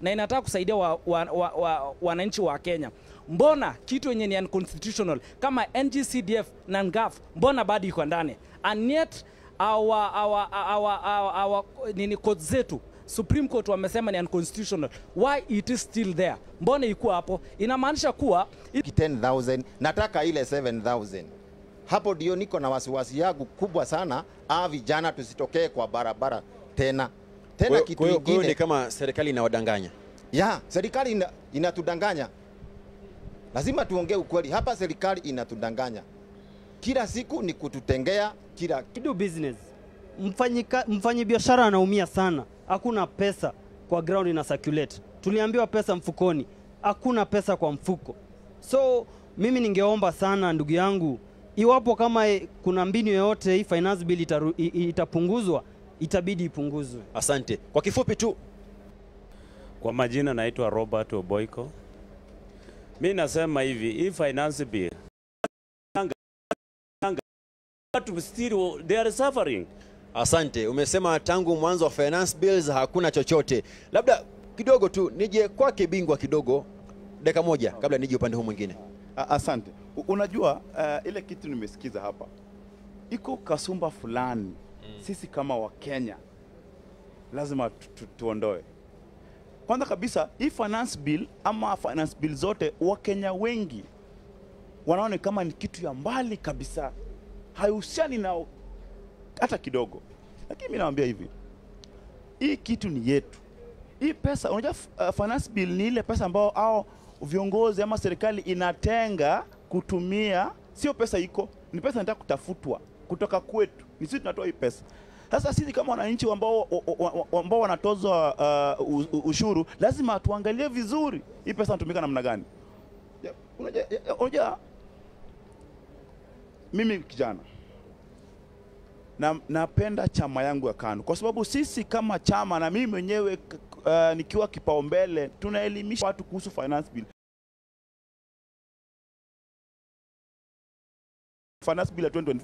na inataka kusaidia wananchi wa Kenya, mbona kitu yenye ni unconstitutional kama NGCDF na NGAAF mbona bado iko ndani? And yet our nini, court zetu, Supreme Court wamesema ni unconstitutional. Why it is still there? Mbona ikuwa hapo? Inamaanisha kuwa 10,000 nataka ile 7,000. Hapo ndio niko na wasiwasi yangu kubwa sana, vijana tusitokee kwa barabara tena. Tena kitu kingine ni kama serikali inawadanganya. Ya, serikali inatudanganya. Lazima tuongee ukweli. Hapa serikali inatudanganya. Kila siku ni kututengea kila do business. Mfanyi biashara anaumia sana. Hakuna pesa kwa ground ina circulate. Tuliambiwa pesa mfukoni, hakuna pesa kwa mfuko. So mimi ningeomba sana ndugu yangu, iwapo kama kuna mbinu yoyote hii finance bill itapunguzwa, itabidi ipunguzwe. Asante. Kwa kifupi tu. Kwa majina naitwa Robert Oboiko. Mimi nasema hivi, hii finance bill still they are suffering. Asante. Umesema tangu mwanzo wa finance bills hakuna chochote. Labda kidogo tu nije kwake bingwa kidogo, dakika moja kabla nije upande huu mwingine. Asante. Unajua ile kitu nimesikiza hapa, iko kasumba fulani. Sisi kama wa Kenya lazima tuondoe. Kwanza kabisa hii finance bill ama finance bill zote, wa Kenya wengi wanaona kama ni kitu ya mbali kabisa, haihusiani nao hata kidogo. Lakini mimi nawaambia hivi, hii kitu ni yetu. Hii pesa, unajua finance bill ni ile pesa ambao au viongozi ama serikali inatenga kutumia. Sio pesa iko, ni pesa inataka kutafutwa kutoka kwetu. Ni sisi tunatoa hii pesa. Sasa sisi kama wananchi ambao wanatozwa ushuru, lazima tuangalie vizuri hii pesa inatumika namna gani. Unajua mimi kijana napenda chama yangu ya KANU, kwa sababu sisi kama chama na mimi mwenyewe nikiwa kipaumbele tunaelimisha watu kuhusu finance bill. Finance bill ya 2025.